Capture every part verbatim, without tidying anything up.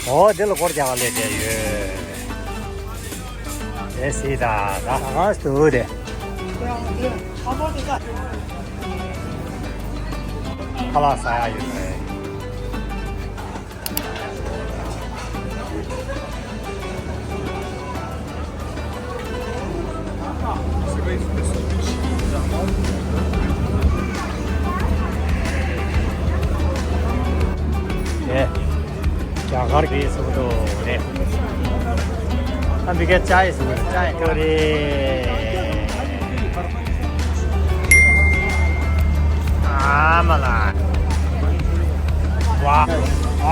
ཨོ་དེ་ལ་སྐོར་རྒྱག་ག་སླེབས་བསྡད་ཡོད། དེ་སྲིད་ད་ད་ག་སུ་དེ། ཁ་ལག་ཟ་ཡག་ཡོད་རེད། ཨེ། རྒྱ་གར་གྱི་སུ་དོ་རེད། ཨ་མི་ག་ཅའི་སུ་ཅའི་ཀ་རེད། ཨ་མ་ལ། ཝ། ཝ།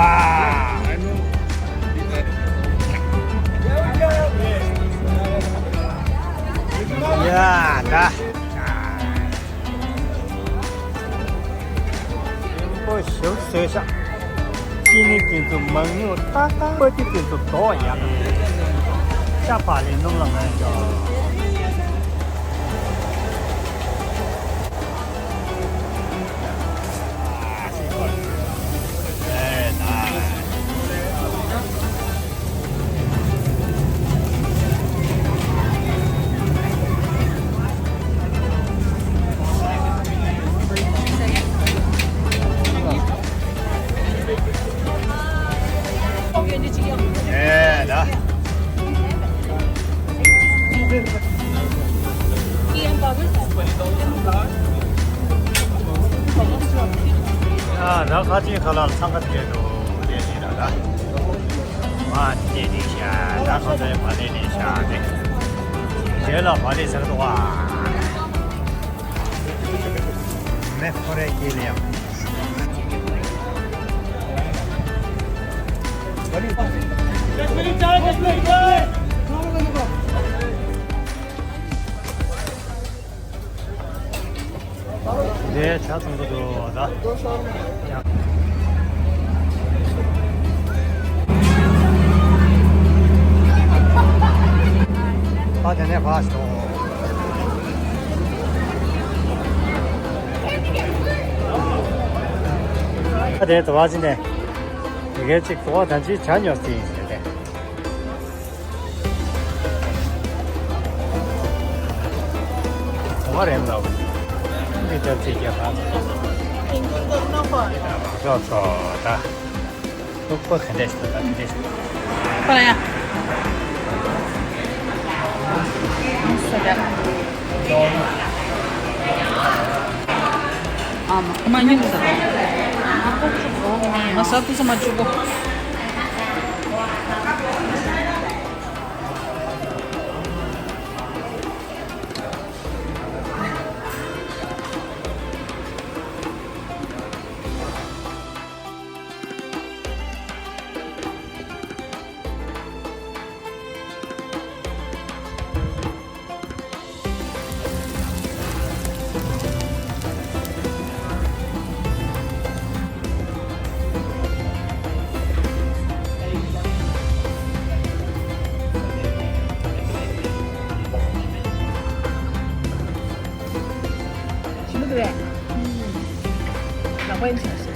ཡ་ད། ཨོ་ཞོགས་ཟོས་ཤག་ཅི་ནི་དེ་ཚོ་མང་ཉུང་ཏག་ཏག་པ་ཏི་དེ་ཚོ་དོག་ཡག་ཤ་བག་ལེབ་སྣུམ་ལ་ངན་ཤོག་ཨེ་ད། ཨ་ད་ཁ་ཆེའི་ཁ་ལག་འཚང་ཁ་བྱས་འདུག་དེ་ནི་ད་ད། མ་དེ་ནི་ཤ་ད་ཁ་ཚའི་མ་ལེ་ནི་ཤ་དེ། དེ་ལ་མ་ལེ་ཟེར་འདུག་ཨ། མེ་ཁོ་རེ་ཀི་ལེ་ཡང་། དེ་ཆ་ཚང་གི་འདུག་ད། ཕ་དེ་ནས་ཕ་ཤོག་ཨ་དེ་དུ་བ་ཅི་ནས་དེ་གའི་ཅིག་དུ་བ་དང་ཅིག་བྱ་ཉོ་སྲིད་ཡིན་ཟེར་ཏེ། དུ་བ་རེད་ལ། འདི་ལྟར་ཅིག་རྒྱབ་ལ། ཅོག་ཙོ་ད། ལྐུགས་པ་ག་འདྲས་ཤིག་དང་ག་འདྲས་ཤིག་ཁོ་ལ་ཡ། ཨ་མ་མ་ཉུང་ས། ང་ས་ཏུ་ས་མ་བཅུ་པོ། ཞིམ་པོ་འདུག་གས། ལག་པ་ཡིན་ཆགས།